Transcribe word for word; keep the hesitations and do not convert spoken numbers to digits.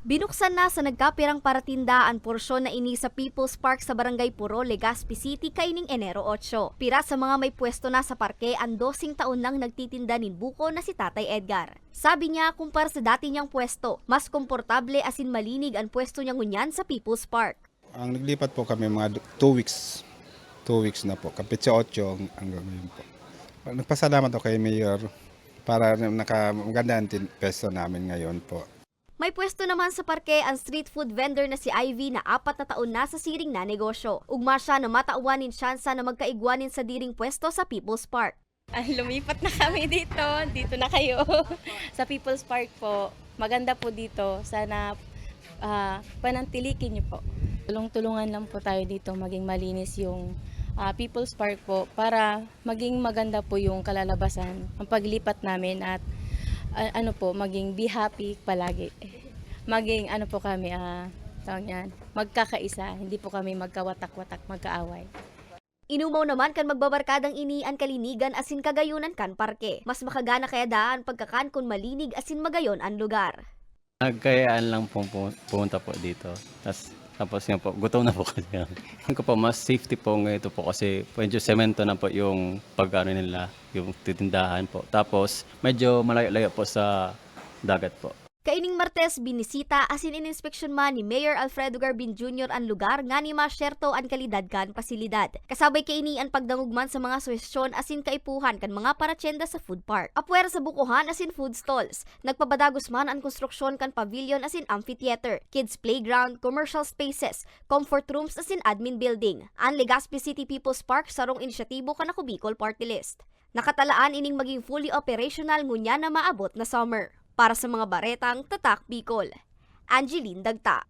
Binuksan na sa nagkapirang paratinda an porsyon na ini sa People's Park sa Barangay Puro, Legazpi City, kaining Enero otso. Pira sa mga may pwesto na sa parke an doseng taon nang nagtitinda nin buko na si Tatay Edgar. Sabi niya, kumpara sa dati niyang pwesto, mas komportable asin malinig an pwesto niya ngunyan sa People's Park. Ang naglipat po kami mga d- two weeks. Two weeks na po. Kapit sa otso hanggang ngayon po. Nagpasalamat ako kay Mayor para naka maganda ang tin- pwesto namin ngayon po. May pwesto naman sa parke an street food vendor na si Ivy na apat na taon na sa siring na negosyo. Ugma siya na matawan nin tsansa na magkaigwa nin sadiring pwesto sa People's Park. Ah, lumipat na kami dito. Dito na kayo. Sa People's Park po. Maganda po dito. Sana ah, panantilikin niyo po. Tulong-tulungan lang po tayo dito. Maging malinis yung ah, People's Park po para maging maganda po yung kalalabasan ang paglipat namin at ah, ano po, maging be happy palagi. Maging ano po kami, ah, tawag niyan, magkakaisa, hindi po kami magkawatak-watak, magkaaway. Inumaw naman kan magbabarkadang ini an kalinigan asin kagayonan kan parke. Mas makagana kaya daa an pagkakan kun malinig asin magayon an lugar. Nagkayaan lang pong pu- pumunta po dito. Tas, tapos yun po, gutom na po kasi kami. Tingin ko po, mas safety po ngayon ito po kasi medyo semento na po yung pag-ano nila, yung titindahan po. Tapos, medyo malayo-layo po sa dagat po. Kaining Martes, binisita asin ininspeksyon man ni Mayor Alfredo Garbin Junior an lugar ngani masyerto an kalidad kan pasilidad. Kasabay kaini an pagdangog man sa mga suhestyon asin kaipuhan kan mga paratyenda sa food park. Apwera sa bukohan asin food stalls, nagpabadagos man an konstruksyon kan pavilion asin amphitheater, kids playground, commercial spaces, comfort rooms asin admin building. An Legazpi City People's Park sarong inisyatibo kan Ako Bicol Party List. Nakatalaan ining maging fully operational ngunyan na maabot na summer. Para sa mga baretang Tatak Bicol, Angeline Dagta.